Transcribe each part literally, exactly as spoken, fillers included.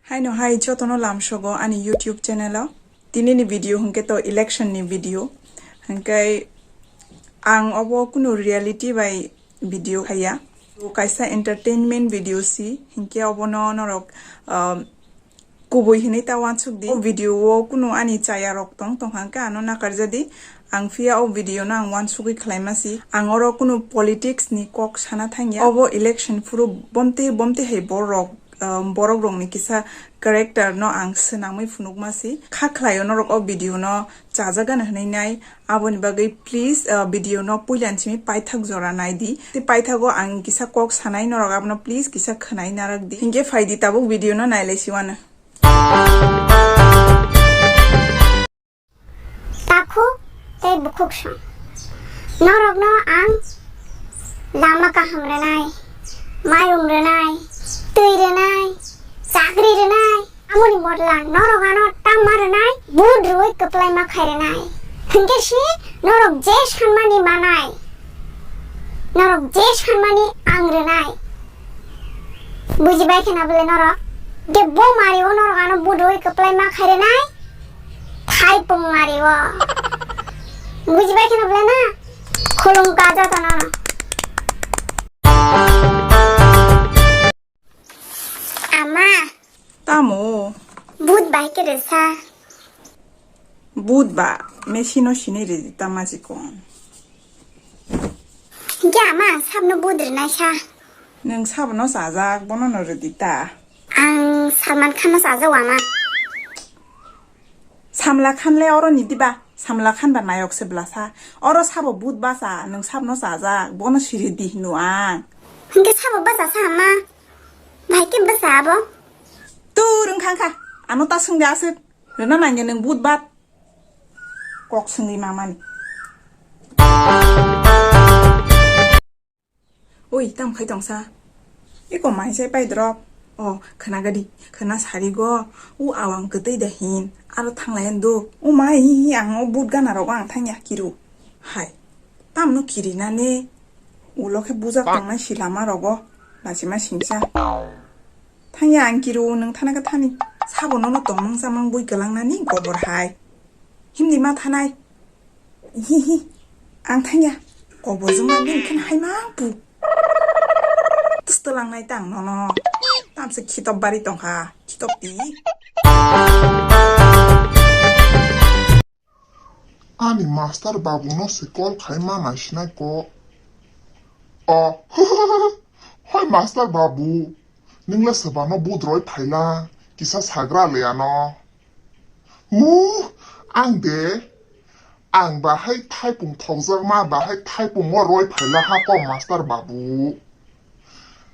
Haino hai jotono lamsogo ani YouTube channel o. Tini ni video hwnkhe to election ni video. Hwnkhe ang obo kunu reality bai video khaiya. Kaisa entertainment video si, hwnkhe obono norok, um, kubui hinwi ta wansuk di. O video o kunu ani chaya rok tong tong hwnkhe ano nakarjadi. Ang phiya o video no ang wansugwi khlaima si. Ang oro kunu politics ni kok sana thangya. Obo election phuru bomte bomte hai borok, um, borok rokni kisa character no ang swnamwi phunukma si. Kha khlaio norok o video no chajagano hinwi nai. Aboni bagwi please, uh, video no puila ni simi paithak jora nai di. Tei paithago ang kisa kok sanai norok abono please kisa khwnai narak di. Hinkhe phai di tabuk video no nai lai si wano. Takhuk tei bukhuk song. Norokno ang lama kaham rwnai, mairum rwnai, twi rwnai, chakri rwnai. Amoni bodla norok ano tamma rwnai, bud rwui kwplai ma khai rwnai. Hinkhe si norok je sanmani manai, norok je sanmani ang rwnai. Bujibai khena bole norok? De bo mari o norok ano budoi kwplai ma khaire nai. Thai pung mari o. Bujibai khena bole na? Khulung kaja to nono. Ama. Tamo? Bud bai khe resa. Bud ba, machine o sinai redi ta majikon. Hinkhe ama ang sabno bud rwnai sa. Nwng sabono chajak, bono no rwdi ta. Ang Salman Khan no chajak o ama. Samla Khan le oro ni diba? Samla Khan ba nayok se bwlasa. Oro sabo bud basa, nwng sabono chajak, bono siri di hino ang. Hinkhe sabo basa sa ama. Bahai khe basa abo. Tur wng kha wng kha. Ano ta swngdi aswk. Rwna nangya nwng bud bat. Kok swngwi mamani. Oi, tam khai tongsa. Iko mai sai pai drop. O, khwna gadi, khwna sari go. U awang kwtwi da hin. Aro thanglai do. O mai, ang o bud gana rogo ang thangya kiru. Hai. Tamno kiri nani. Ulo khe bujak tongnai si lama rogo. Lachima singsa. Thangya ang kiru, nwng thana khe thani. Sabo nono tongmang chamang bui kwlang nani gobor hai. Himni ma thanai. Hi hi. Ang thangya. Gobor jwng ma bini khen hai ma bu. Twlang nai tang nono. Tamse khitop bari tongkha. Khitop ti. Ani master babu no se call khai ma nai sinai ko. O, hoi master babu, nwng le swbano budroi phaila, kisa sagra le ano. Hu, ang de, ang bahai thaipung thokjak ma, bahai thaipung o roi phaila ha ko master babu.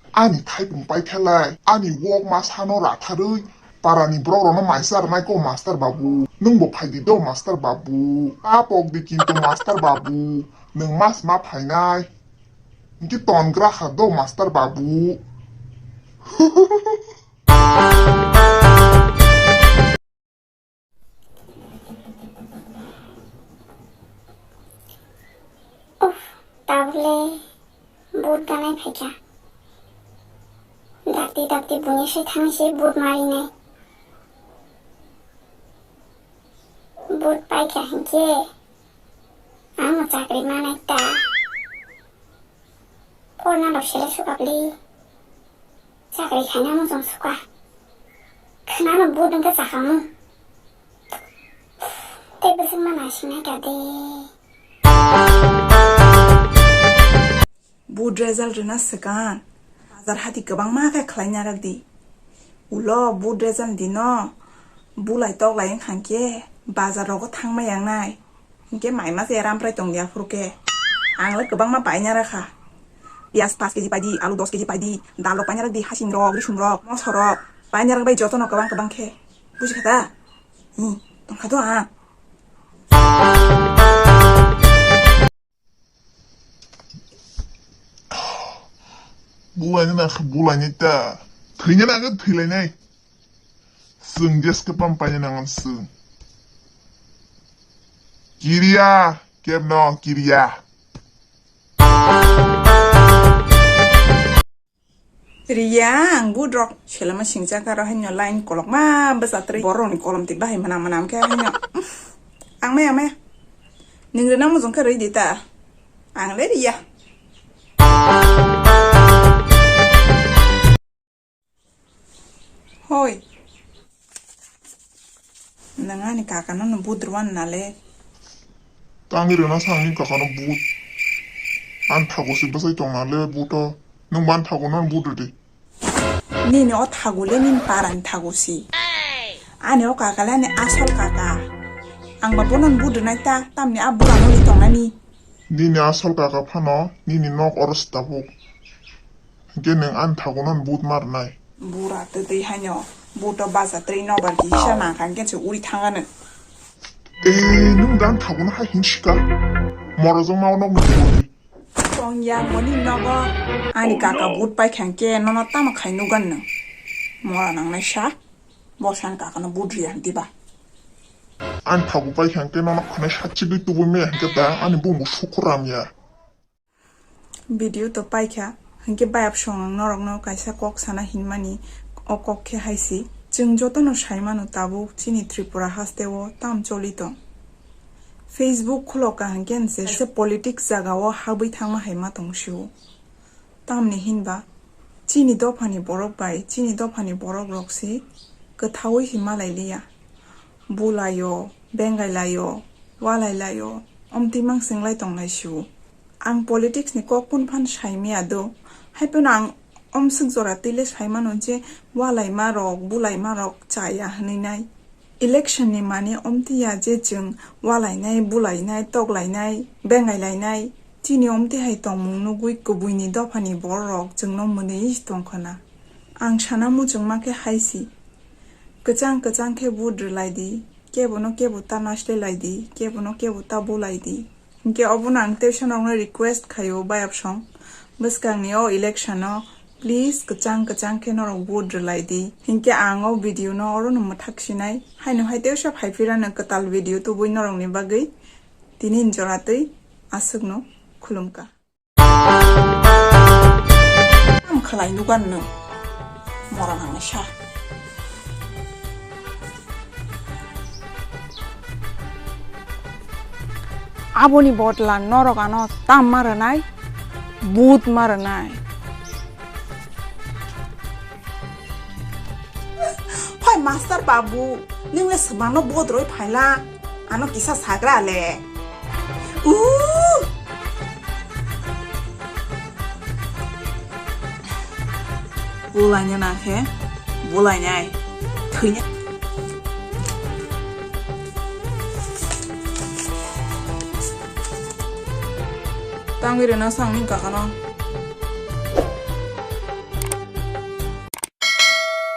Ani thaipung paikhelai, ani wok ma sano ratharwi, parani borok rokno maisa rwnai ko master babu. Nwng bo phaidi do master babu. Ta pok di kintu master babu, nwng mas ma phainai. Hwnkhe ton gra kha do master babu. Uff, tabuk le bud ganai phaikha. Dakti dakti buini swi thangwi se bud marinai. Bud paikha hinkhe ang chakri manai ta. Porna rok sele sukabli. Chakri khaina mujung suka. Khwnano bud wngkha chakhamu. Tei bwswk ma naisingna kha de. Bud result rwna swkang. Bazar hati kwbangma khe khlai narwk di. Ulo bud result dino bulai toklai wngkha khe bazar rogo thangma yangnai. Hinkhe maima se ramprai tong ya phuru khe. Ang le kwbangma paina rakha. Piyaj paanch kg pai di, alu dos kg pai di, dal rok paina rak di, hasing rok, risum rok, moso rok. Paina rak bai jotono kwbang kwbang khe. Buji kha da? Hmm, tong kha do ang. Bulaini na khe bulaini ta. Thwina na khe thwilainai. Chwng jeske pam paina nangan chwng. Kiriya, kebno kiriya. Riya, ang budrok selama singcha karo haino line kolokma bwsa twi borokni kolom twi bahai mwnam mwnam khe haino. Ang maya maya. Ning rina mujung khe ridi ta. Ang le riya. Hoi. Nang ani kakano no budrwan nale. Tangwi rwna sa ani kakano bud. An thago si bwsai tong nale buto. Nung ban thago no budridi. Nini o thago le nini parani thago si. Ani o kaka le ani asol kaka. Ang ba bono budrwnai ta tamni a bura no ri tongnani. Nini asol kaka phano nini nok oro si tabuk. Hinkhe nwng ani thago no but marnai. Bura twtwi haino buto bacha twi nobar kisa nangkha hinkhe se uri thangano. Tei nwng dan thago no hai hinsika. Morojwk ma nok ni thago di. Tong ya moni nogo. Ani kaka but paikha hinkhe nono tamo khai nugan nwng. Mora nangnai sa. Bo sani kakano but riya hinti ba. Ani thago paikha hinkhe nono khwnai sachigwi tubui maya hinkhe ta ani bumbo sukuram ya. Video to paikha, hinkhe bayap song ang norokno kaisa kok sana hinmani, o kok khe haisi. Chwng jotono saimano tabuk chini Tripura hasteo tam choli tong. Facebook khuloka hinkhe se kaisa politics jagao habwi thangma hai ma tong sio. Tamni hinba chini dophani borok bai chini dophani borok rok se kwthaui hima lai liya. Bulaio, bengai laio, walai laio, omtwi mang sing lai tong lai sio. Ang politics ni kok kun phan sai miya do. Hai phano ang omswk jora twi le sai mano je walaima rok, bulaima rok chaya hwnwi nai. Election ni mani omtwi ya je chwng walainai, bulainai, toklainai, bengai lainai. Chini omtwi hai tongmung nugui kubui ni dopha ni borok rok chwngno mwnwi tong khwna. Ang sana muchungma khe hai si. Kwchang kwchang khe vote rwlai di, kebo no kebo ta naisle lai di, kebo no kebo ta bulai di. Hinkhe obono ang teisa norokno request khaio bayap song, bwskangni o election o please kwchang kwchang khe norok vote rwlai di. Hinkhe ang o video no oro no mwthak sinai, haino hai teisa phai phirano kwtal video tubui norokni bagwi tini ni jora twi aswkno khulumkha. Tam khlai nugan nwng. Mora nangnaisa. Aboni bodla norok ano tam ma rwnai, but ma rwnai. Phai master babu, nwng le swmano bodroi phaila, ano kisa sagra le. Uuh! Bulaina nang khe, bulainai, thwina. Tangwi rwna sang ni kakano.